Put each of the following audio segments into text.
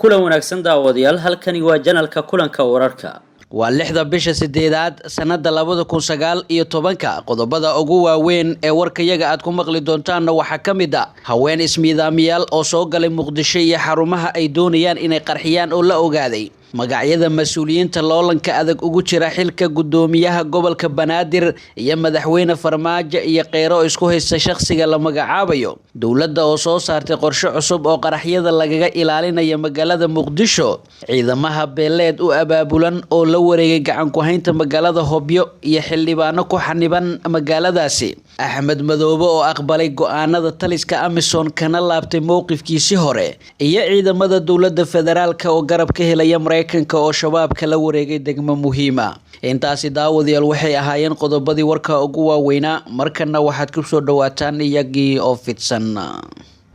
Kulan wanaagsan daawadayaal, halkani waa janalka kulanka wararka. Waa 6da bisha 8aad sanada 2019-ka. Qodobada ugu waaweyn ee warkayaga aad ku maqli doontaanna waxaa ka mid ah haween ismiidaamiyaal oo soo galay Muqdisho iyo xarumaha ay doonayaan inay qarxiyaan oo la ogaaday. Magacyada mas-uuliyiinta loolanka adag ugu jira xilka guddoomiyaha gobolka Banaadir iyo madaxweyne Farmaajo iyo Kheyro isku haysta shakhsiga la magacaabayo. Dowladda oo soo saartay qorshe cusub oo qaraxyada lagaga ilaalinayo magaalada Muqdisho. Ciidamaha beeleed u abaabulan oo la wareegay gacan ku haynta magaalada Hobyo iyo xildhibaano ku xaniban magaaladaasi. Axmed Madoobe oo aqbalay go'aanada taliska AMISOM kana laabtay mowqifkiisii hore, iyo ciidamada dowladda federaalka oo garab ka helaya Mareykanka oo shabaabka la wareegay degmo muhiima. Intaasi daawadayaal waxay ahaayeen qodobadii warka ugu waaweynaa. Markana waxaad ku soo dhawaataan iyagii oo fidsan.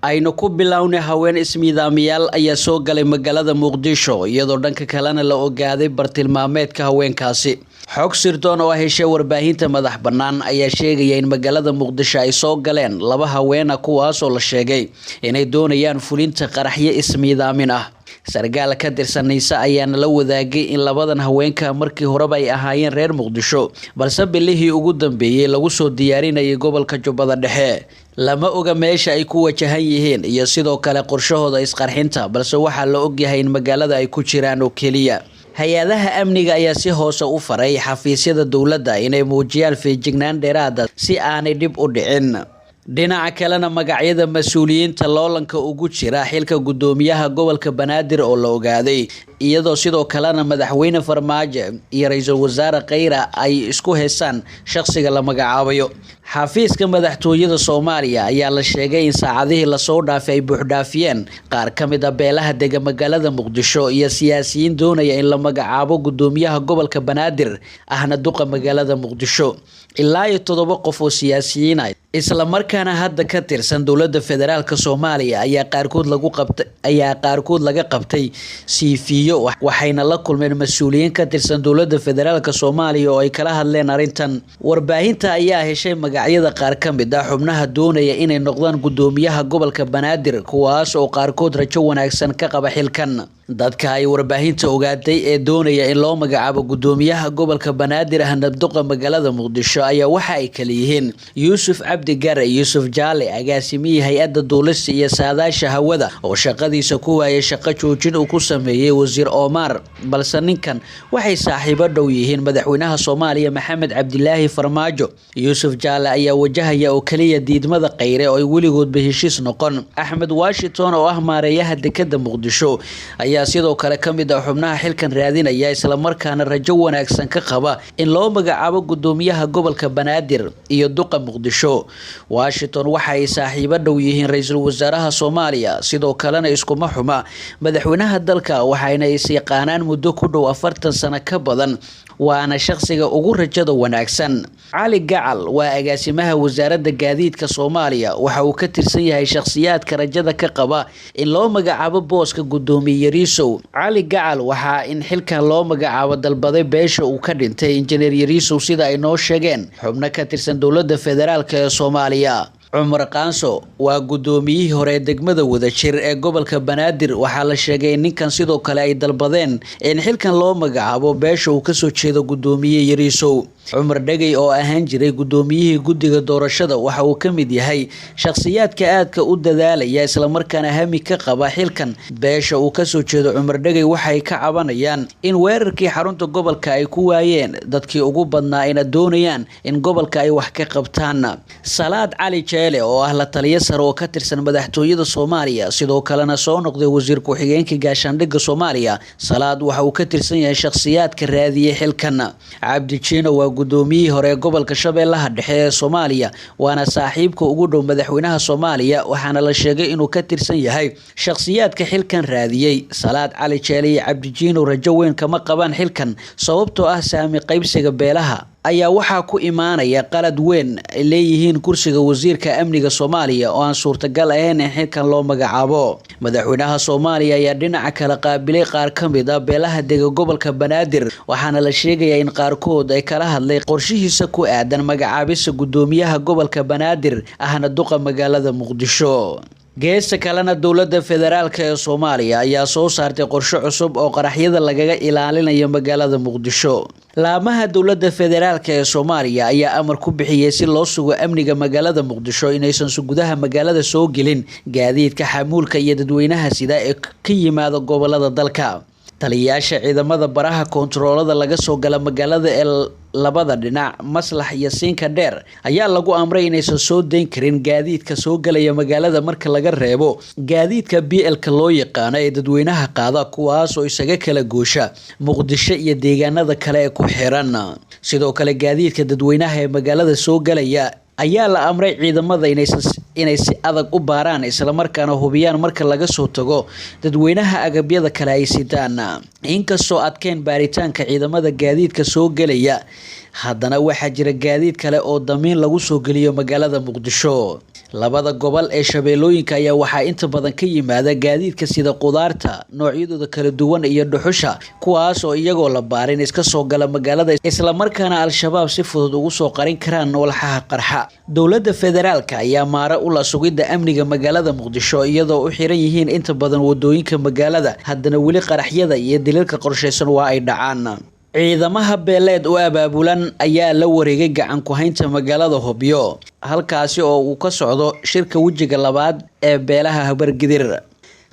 Aynu ku bilownay, haween ismiidaamiyaal ayaa soo galay magaalada Muqdisho, iyadoo dhanka kalena la ogaaday bartilmaameedka haweenkaasi. Xog sirdoon oo heshay warbaahinta madax bannaan ayaa sheegaya in magaalada Muqdisho ay soo galeen laba haweena, kuwaasoo la sheegay inay doonayaan fulinta qaraxyo ismiidaamin ah. Sargaal ka tirsan Niise ayaana la wadaagay in labadan haweenka markii horeba ay ahaayeen reer Muqdisho, balse bilihii ugu dambeeyey lagu soo diyaarinayay gobolka Jubbada Dhexe. Lama oga meesha ay ku wajahan yihiin iyo sidoo kale qorshahooda isqarxinta, balse waxaa la ogyahay in magaalada ay ku jiraan oo keliya. Hay-adaha amniga ayaa si hoose u faray xafiisyada dowladda inay muujiyaan feejignaan dheeraada si aanay dhib u dhicin. Dhinaca kalena, magacyada mas-uuliyiinta loolanka ugu jira xilka guddoomiyaha gobolka Banaadir oo la ogaaday, iyadoo sidoo kalena madaxweyne Farmaajo iyo ra-iisul wasaare Kheyra ay isku heysaan shakhsiga la magacaabayo. Xafiiska madaxtooyada Soomaaliya ayaa la sheegay in saacadihii lasoo dhaafay ay buuxdhaafiyeen qaar ka mid ah beelaha dega magaalada Muqdisho iyo siyaasiyiin doonaya in la magacaabo guddoomiyaha gobolka Banaadir ahna duqa magaalada Muqdisho. Ilaa iyo 7 qof oo siyaasiyiin ah islamarkaana hadda ka tirsan dowladda federaalka Soomaaliya ayaa qaarkood lagu qabtay ayaa qaarkood laga qabtay siifiyo, waxayna la kulmeen mas-uuliyiin ka tirsan dowladda federaalka Soomaaliya oo ay kala hadleen arrintan. Warbaahinta ayaa heshay magacyada qaar ka mid ah xubnaha doonaya inay noqdaan guddoomiyaha gobolka Banaadir, kuwaas oo qaarkood rajo wanaagsan ka qaba xilkan. Dadka ay warbaahinta ogaatay ee doonaya in loo magacaabo guddoomiyaha gobolka Banaadir ahna duqa magaalada Muqdisho ayaa waxa ay kala yihiin Yuusuf Cabdi Gare, Yuusuf Jaale, agaasimihii hay-adda duulista iyo saadaasha hawada oo shaqadiisa ku waayay shaqo joojin uu ku sameeyey wasiir Omar, balse ninkan waxay saaxiibo dhow yihiin madaxweynaha Soomaaliya Maxamed Cabdilaahi Farmaajo. Yuusuf Jaale ayaa wajahaya oo keliya diidmada Kheyre oo ay weligoodba heshiis noqon. Axmed Washington oo ah maareeyaha dekada Muqdisho ayaa sidoo kale ka mid ah xubnaha xilkan raadinaya, islamarkaana rajo wanaagsan ka qaba in loo magacaabo guddoomiyaha gobolka Banaadir iyo duqa Muqdisho. Washington waxa ay saaxiibo dhow yihiin ra-iisul wasaaraha Soomaaliya, sidoo kalena iskuma xuma madaxweynaha dalka, waxayna is yaqaanaan muddo ku dhow 40 sano ka badan, waana shakhsiga ugu rajada wanaagsan. Cali Gacal waa agaasimaha wasaaradda gaadiidka Soomaaliya, waxa uu ka tirsan yahay shakhsiyaadka rajada ka qaba in loo magacaabo booska guddoomiye Yariisow. Cali Gacal waxaa in xilkan loo magacaabo dalbaday beesha uu ka dhintay injineer Yariisow, sida ay noo sheegeen xubno ka tirsan dowladda federaalk ee Soomaaliya. Cumar Qaanso waa guddoomiyihii hore ee degmada Wadajir ee gobolka Banaadir. Waxaa la sheegay in ninkan sidoo kale ay dalbadeen in xilkan loo magacaabo beesha uu kasoo jeedo guddoomiye Yariisow. Cumar Dhegey oo ahaan jiray guddoomiyihii guddiga doorashada waxa uu ka mid yahay shakhsiyaadka aadka u dadaalaya islamarkaana hami ka qaba xilkan. Beesha uu kasoo jeedo Cumar Dhegey waxay ka cabanayaan in weerarkii xarunta gobolka ay ku waayeen dadkii ugu badnaa ayna doonayaan in gobolka ay wax ka qabtaan. Salaad Cali Jeele oo ah la taliye sare oo ka tirsan madaxtooyada Soomaaliya, sidoo kalena soo noqday wasiir ku-xigeenka gaashaandhigga Soomaaliya, Salaad waxa uu ka tirsan yahay shakhsiyaadka raadiyay xilkan. Cabdi Jiino waa guddoomiyihii hore ee gobolka Shabeellaha Dhexe ee Soomaaliya, waana saaxiibka ugu dhow madaxweynaha Soomaaliya, waxaana la sheegay inuu ka tirsan yahay shakhsiyaadka xilkan raadiyey. Salaad Cali Jeele iyo Cabdi Jiino rajo weyn kama qabaan xilkan, sababtoo ah saami qaybsiga beelaha ayaa waxaa ku imaanaya qalad weyn ay leeyihiin kursiga wasiirka amniga Soomaaliya oo aan suurtagal ahayn in xilkan loo magacaabo. Madaxweynaha Soomaaliya ayaa dhinaca kale qaabilay qaar ka mid ah beelaha dega gobolka Banaadir, waxaana la sheegayaa in qaarkood ay kala hadlay qorshihiisa ku aadan magacaabisa guddoomiyaha gobolka Banaadir ahna duqa magaalada Muqdisho. Geesta kalena, dowladda federaalka ee Soomaaliya ayaa soo saartay qorshe cusub oo qaraxyada lagaga ilaalinayo magaalada Muqdisho. Laamaha dowladda federaalka ee Soomaaliya ayaa amar ku bixiyey si loo sugo amniga magaalada Muqdisho inaysan gudaha magaalada soo gelin gaadiidka xamuulka iyo dadweynaha sida ee ka yimaada gobolada dalka. Taliyayaasha ciidamada baraha koontaroolada laga soo gala magaalada ee labada dhinac, Maslax iyo Siinka Dheer, ayaa lagu amray inaysan soo dayn karin gaadiidka soo galaya magaalada marka laga reebo gaadiidka BL-ka loo yaqaano ee dadweynaha qaada, kuwaas oo isaga kala goosha Muqdisho iyo deegaanada kale ee ku xiran. Sidoo kale, gaadiidka dadweynaha ee magaalada soo galaya ayaa la amray ciidamada inay si adag u baaraan islamarkaana hubiyaan marka laga soo tago dadweynaha agabyada kale ay sitaan. Inkastoo adkeen baaritaanka ciidamada gaadiidka soo gelaya, haddana waxaa jira gaadiid kale oo damiin lagu soo geliyo magaalada Muqdisho. Labada gobol ee Shabeellooyinka ayaa waxaa inta badan ka yimaada gaadiidka sida qudaarta noocyadooda kala duwan iyo dhuxusha, kuwaas oo iyagoo la baarin iska soo gala magaalada, islamarkaana Al-Shabaab si fudud ugu soo qarin karaan walxaha qarxa. Dowladda federaalka ayaa maare u la sugidda amniga magaalada Muqdisho, iyadoo u xiran yihiin inta badan wadooyinka magaalada, haddana weli qaraxyada iyo dilalka qorshaysan waa ay dhacaan. Ciidamaha beeleed u abaabulan ayaa la wareegay gacan ku haynta magaalada Hobyo, halkaasi oo uu ka socdo shirka wejiga labaad ee beelaha Habargidir.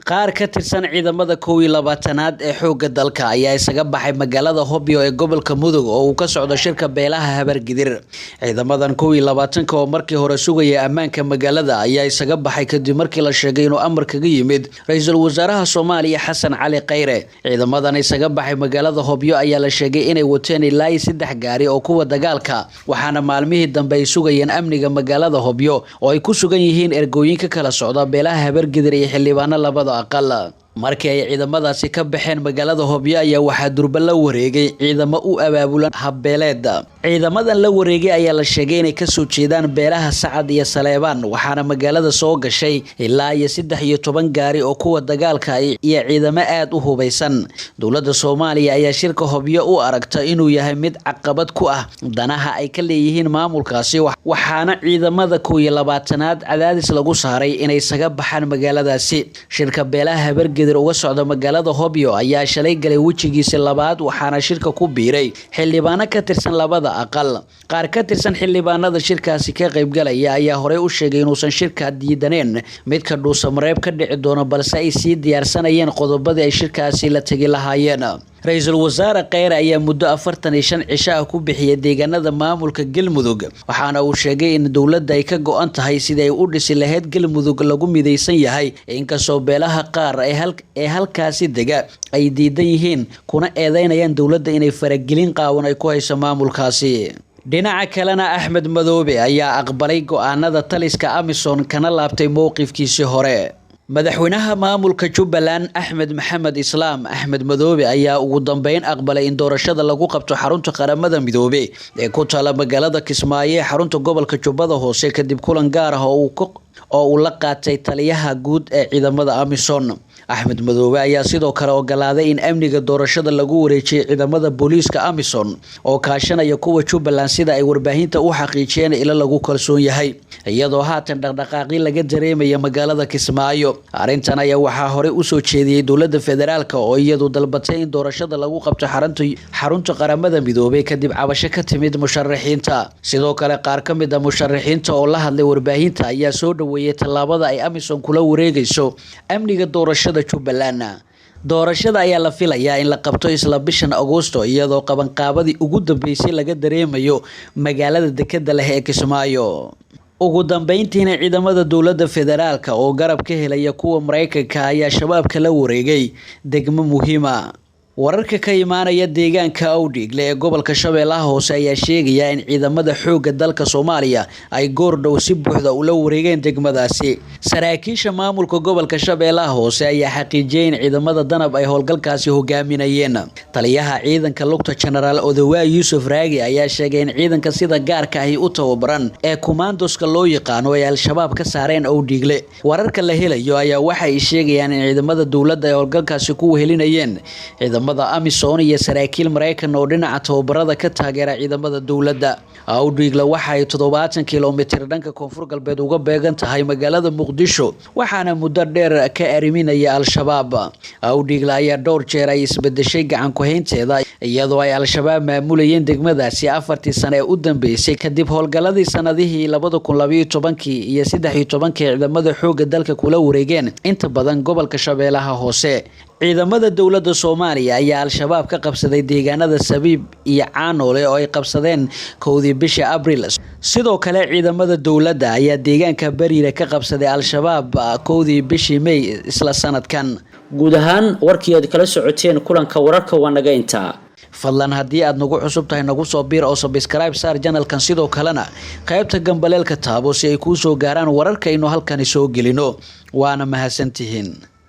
Qaar ka tirsan ciidamada 21aad ee xoogga dalka ayaa isaga baxay magaalada Hobyo ee gobolka Mudug oo uu ka socdo shirka beelaha Habargidir. Ciidamadan 21ka oo markii hore sugaya ammaanka magaalada ayaa isaga baxay kadib markii la sheegay inuu amar kaga yimid ra-iisul wasaaraha Soomaaliya Xasan Cali Khayre. Ciidamadan isaga baxay magaalada Hobyo ayaa la sheegay inay wateen ilaa iyo 3 gaari oo kuwa dagaalka, waxaana maalmihii dambe ay sugayeen amniga magaalada Hobyo oo ay ku sugan yihiin ergooyin ka kala socda beelaha Habargidir iyo xildhibaano labada aqal. Markii ay ciidamadaasi ka baxeen magaalada Hobyo ayaa waxaa durba la wareegay ciidamo u abaabulan habbeeleed. Ciidamadan la wareegay ayaa la sheegay inay kasoo jeedaan beelaha Sacad iyo Saleebaan, waxaana magaalada soo gashay ilaa iyo 13 gaari oo kuwa dagaalka iyo ciidamo aad u hubaysan. Dowladda Soomaaliya ayaa shirka Hobyo u aragta inuu yahay mid caqabad ku ah danaha ay ka leeyihiin maamulkaasi, waxaana ciidamada 21aad cadaadis lagu saaray inay isaga baxaan magaaladaasi. Shirka beelaha Habargidir uga socda magaalada Hobyo ayaa shalay galay wejigiisa labaad, waxaana shirka ku biiray xildhibaano ka tirsan labada aqal. Qaar ka tirsan xildhibaanada shirkaasi ka qaybgalaya ayaa horey u sheegay inuusan shirka diidaneen midka Dhuusamareeb ka dhici doono, balse ay sii diyaarsanayeen qodobadii ay shirkaasi la tegi lahaayeen. Ra-iisul wasaare Kheyre ayaa muddo 45 cisho ah ku bixiyay deegaanada maamulka Galmudug, waxaana uu sheegay in dowladda ay ka go-an tahay sidii ay u dhisi lahayd Galmudug lagu midaysan yahay, inkastoo beelaha qaar ee halkaasi dega ay diidan yihiin kuna eedeynayaan dowladda inay faragelin qaawan ay ku hayso maamulkaasi. Dhinaca kalena, Axmed Madoobe ayaa aqbalay go-aanada taliska AMISOM kana laabtay mowqifkiisii hore. Madaxweynaha maamulka Jubbaland Axmed Maxamed Islaam Axmed Madoobe ayaa ugu dambeyn aqbalay in doorashada lagu qabto xarunta Qaramada Midoobey ee ku taala magaalada Kismaayo ee xarunta gobolka Jubbada Hoose, kadib kulan gaar ah oo uu la qaatay taliyaha guud ee ciidamada AMISOM. Axmed Madoobe ayaa sidoo kale ogolaaday in amniga doorashada lagu wareejiyay ciidamada booliiska AMISOM oo kaashanaya kuwa Jubbaland, sida ay warbaahinta u xaqiijiyeen ilo lagu kalsoon yahay, iyadoo haatan dhaqdhaqaaqii laga dareemaya magaalada Kismaayo. Arrintan ayaa waxaa horey usoo jeediyey dowladda federaalka oo iyadu dalbatay in doorashada lagu qabto xarunta Qaramada Midoobey kadib cabasho ka timid musharaxiinta. Sidoo kale, qaar ka mid a musharaxiinta oo la hadlay warbaahinta ayaa soo dhaweeyey tallaabada ay AMISOM kula wareegayso amniga doorashada Jubbaland. Doorashada ayaa la filayaa in la qabto isla bishan Agosto, iyadoo qabanqaabadii ugu dambeysay laga dareemayo magaalada dekeda leh ee Kismaayo. Ugu dambeyntiina, ciidamada dowladda federaalka oo garab ka helaya kuwa Mareykanka ayaa Shabaabka la wareegay degmo muhiima. Wararka ka imaanaya deegaanka Awdhiigle ee gobolka Shabeellaha Hoose ayaa sheegaya in ciidamada xoogga dalka Soomaaliya ay goordhow si buuxda ula wareegeen degmadaasi. Saraakiisha maamulka gobolka Shabeellaha Hoose ayaa xaqiijiyay in ciidamada Danab ay howlgalkaasi hogaaminayeen. Taliyaha ciidanka lugta Jenaraal Odawaa Yuusuf Raagi ayaa sheegay in ciidanka sida gaarka ahi u tababaran ee kumaandoska loo yaqaano ay Al-Shabaab ka saareen Awdhiigle. Wararka la helayo ayaa waxa ay sheegayaan in ciidamada dowladda ay howlgalkaasi ku wehelinayeen ciidamada Ciidamada AMISOM iyo saraakiil Mareykan oo dhinaca tababarada ka taageera ciidamada dowladda. Awdheegle waxa ay 70 kiiloomitir dhanka koonfur galbeed uga beegan tahay magaalada Muqdisho, waxaana muddo dheer ka ariminaya Al-Shabaab. Awdheegle ayaa dhowr jeer ay isbedeshay gacan ku haynteeda, iyadoo ay Al-Shabaab maamulayeen degmadaasi 4tii sano ee u dambeysay kadib howlgalladii sanadihii 2012 iyo 13 ciidamada xoogga dalka kula wareegeen inta badan gobolka Shabeellaha Hoose. Ciidamada dowladda Soomaaliya ayaa Al-Shabaab ka qabsaday deegaanada Sabiib iyo Caanoole oo ay qabsadeen 1dii bisha Abriil. Sidoo kale ciidamada dowladda ayaa deegaanka Bariire ka qabsaday Al-Shabaab 1dii bishii May isla sanadkan. Guud ahaan warkii aad kala socoteen Kulanka Wararka waa naga intaa. Fadlan haddii aad nagu cusub tahay, nagu soo biir oo subscribe saar channelkan, sidoo kalena qaybta gambaleelka taabo si ay kuu soo gaaraan wararka aynu halkani soo gelino. Waana mahadsantihiin.